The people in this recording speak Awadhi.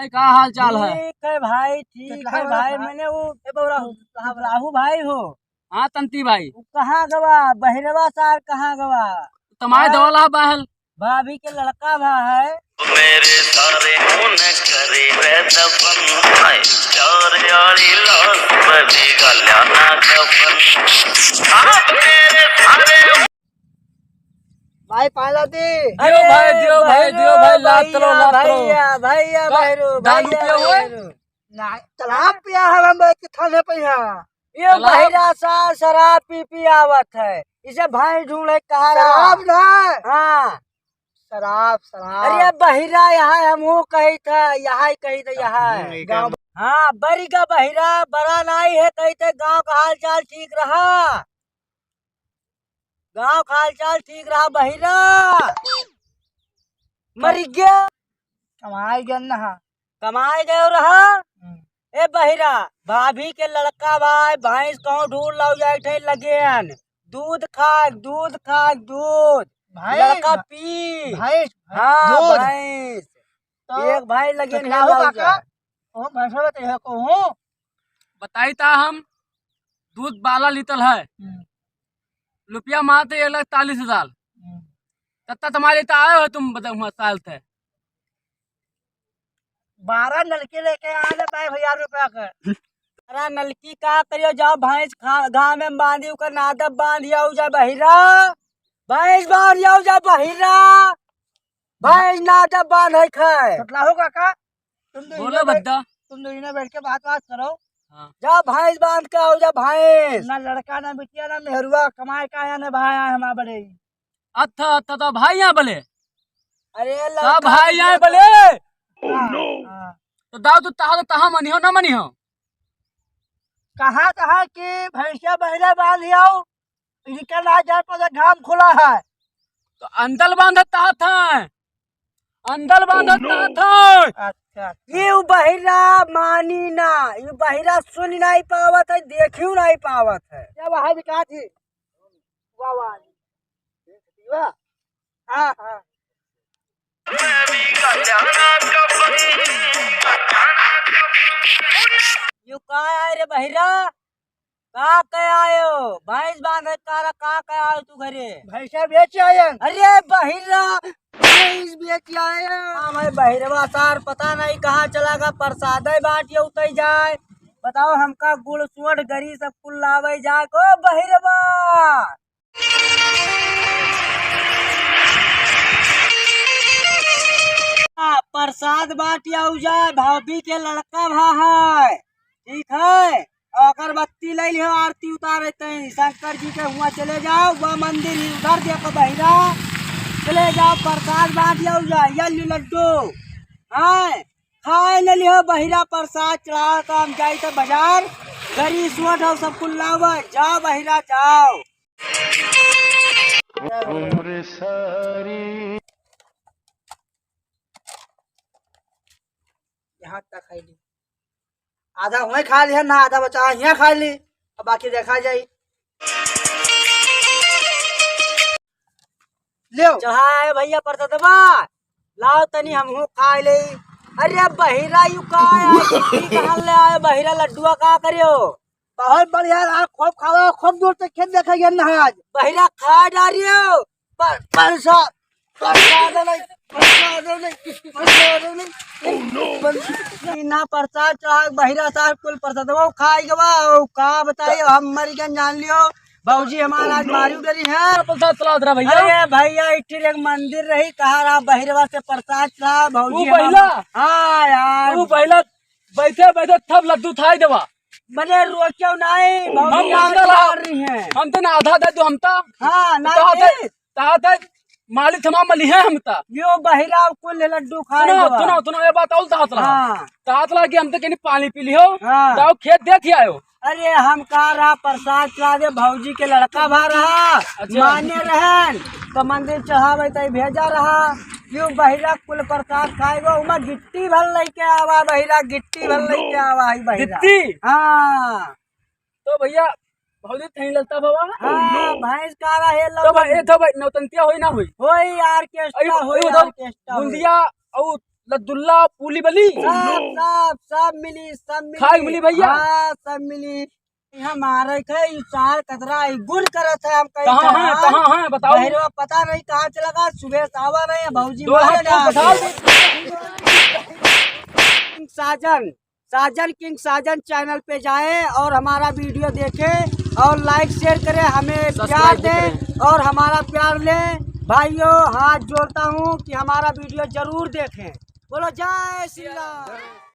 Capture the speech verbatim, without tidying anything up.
का हाल चाल है? ठीक है भाई, ठीक है भाई। मैंने वो ए बौराहू, राहू भाई हो? हाँ तंती भाई। वो कहाँ गवा? बहिरवा सार कहाँ गवा? तमाए हाँ? दौला बहल। भाभी के लड़का भा है। मेरे सारे खून करे रे दफन, हाय, प्यार आली लाश बनी गल्या ना दफन। आप मेरे सारे भाई पाला दी। दियो भाई, दियो भाई, दियो भाई, लात लो, लात लो। भैया, भैया, भैरू, दारू पिया हुआ है? ना, तालाब पिया है हम के थाने पे यहाँ। ये तालाब? बहिरा सा शराब पी पी आवत है, इसे भाई ढूंढे कहा रहा। शराब ना। हाँ। शराब, शराब। अरे बहिरा यहाँ है, हम वो कही था, यहाँ ही कही था, यहाँ है। हम्म, गाँव। हाँ, बड़ी का बहिरा, बड़ा नाई है, कही थे गाँव का हाल चाल ठीक रहा। गाँव का हाल चाल ठीक रहा बहिरा। मर गया। कमाए गया ना। कमाए गयो रहा। हम्म। ए बहिरा, भाभी के लड़का भाई, भैंस कहूँ ढूंढ लाओ जाए थे लगेन। दूध खाए, दूध खाए, दूध। भैंस, लड़का पी। भैंस, हाँ, दूध। भैंस। तो एक भाई लगेन है लाओ जाए। ओ भैंसवा तो है को हूँ। बताई ता हम, दूध बारह लीटर है। हम्म। रुपया मात्र एक लाख चालीस हजार। हम्म। तत्ता तुम्हारे तो आए हो तुम, बताओ, हुआ साल थे। बारह नलकी लेके आ जाता है भैया रुपया का। बारह नलकी का करियो, जाओ भैंस खा-, घाम में बांधी, ओकर नादब बांध आऊ जा बहिरा। भैंस बांध आऊ जा बहिरा। भैंस नादब बांध है खाए। बतलाओ काका। तुम तो बोलो इन्हें बैठ, भद्दा। तुम तो इन्हें बैठ के बात बात करो। हाँ। जा भैंस बांध के आओ, जा भैंस। ना लड़का, ना बिटिया, ना मेहरुआ, कमाए का आया, ना भाई आया हमारे बड़े। अच्छा, अच्छा, तो भाई यहाँ बोले? अरे तो लड़का भाई यहाँ बोले? हाँ, हाँ। तो दाऊ, तू तहा, तहा मनिहो, ना मनिहो? कहाँ, कहाँ की भैंसिया बहिरा बांध आओ? इनका ना जाए पर घाम खुला है। तो अंदल बांधत तहा था, अंदल बांधत तहा था। अच्छा, अच्छा। ये बहिरा मानी ना, ये बहिरा सुन नहीं पावत है, देखियो नहीं पावत है। क्या वहाँ भी कहा थी? वाह, वाह। वाह। हाँ, हाँ। यू का आए रे बहिरा? का कह आयो? भैंस बांधे कारा का कह आयो तू घरे? भैंसा बेच आयन। अरे बहिरा, भैंस बेच आयन। हाँ भाई, बहिरवा सार पता नहीं कहाँ चला गा, प्रसादे बांटिया उतई जाए। बताओ, हमका गुड़ सोंठ गरी सब कुल लावे जाए को बहिरवा। हाँ, प्रसाद बांटिया उजा, भाभी के लड़का भा है, ठीक है। और अगरबत्ती ले लियो, आरती उतारे तई शंकर जी के हुआ चले जाओ, वह मंदिर ही उधर देखो बहिरा, चले जाओ, प्रसाद बांटिया उजा, ये लियो लड्डू, हाँ, खाए न लियो बहिरा, प्रसाद चढ़ाओ तो हम जाई तो बाजार, गरी सोंठ हो सब कुल लावा, जाओ बहिरा जाओ। उम्र सारी। यहाँ तक खाई ली, आधा वहीं खा लिया ना, आधा बचा यहाँ खा ली, अब बाकी देखा जाई। लेव। चढ़ाए भैया प्रसादवा, लाओ तनी हमहू खा ले। अरे बहिरा यू का आया, गिट्टी कहाँ ले आए बहिरा, लड्डुआ का करियो? बहुत बढ़िया यार, खूब खाओ, खूब दूर तक खेत देखा गया ना आज। बहिरा खा डारियो, पर, परसा, परसा दे नहीं, परसा दे नहीं, परसा दे नहीं। ना प्रसाद चढ़ा, बहिरा साहब कुल प्रसादवा खाई गवा, ओ का बताई, हम मर गए जान लियो। भौजी हमारा आज मारू डरी है। प्रसाद चलावत रहा भैया। अरे भैया, एक ठे एक मंदिर रही, कहा रहा बहिरवा से प्रसाद चढ़ा, भौजी वो हमारा। पहला? हाँ यार। वो पहला बैठे बैठे थप लड्डू थाई देवा। मने रोक्यो नहीं, भौजी हम मार मांगल मार है। रही हैं। हम तो ना आधा दे दो, हम तो। हाँ, ना कहा दे। थे, कहा थे, मालिक हमार मली है हम तो। यो बहिरा कुल लड्डू खाए सुनो, देवा। सुनो, सुनो, ये बात और कहा था। हाँ। कहा था कि हम तो कहीं पानी पी लियो। हाँ। जाओ खेत देख ही आयो। अरे हम कहा रहा प्रसाद चढ़ा दे, भौजी के लड़का भा रहा, अच्छा। माने रहन, तो मंदिर चढ़ावे तई भेजा रहा। यू बहिरा कुल प्रसाद खाएगो, उमा गिट्टी भर लेके आवा बहिरा, गिट्टी भर लेके आवा है बहिरा। गिट्टी? हाँ। तो भैया, भौजी थई ललता बाबा। हाँ, भैंस का रहा है तो भाई, ललन। ए तो भाई, नौतंतिया होई ना होई? होई, ऑर्केस्ट्रा अयो, होई, अयो, तो ऑर्केस्ट्रा होई। बुंदिया, अउ लद्दुल्ला, पूली बली? सब, सब, सब मिली, सब मिली। खाए मिली भैया? हाँ, सब मिली। यहाँ मारे के ई चार कतरा ई गुल करत है, हम कहीं कहाँ है, कहाँ है? कहाँ है, बताओ। बहरवा पता नहीं कहाँ चला गया, सुबह से आवा नहीं है, भौजी दो मारे हाथ डाल बैठा दे। दे। साजन, साजन किंग साजन चैनल पे जाएं और हमारा वीडियो देखें और लाइक शेयर करें, हमें प्यार दें और हमारा प्यार लें। भाइयों, हाथ जोड़ता हूँ कि हमारा वीडियो जरूर देखें। बोलो जय श्री राम।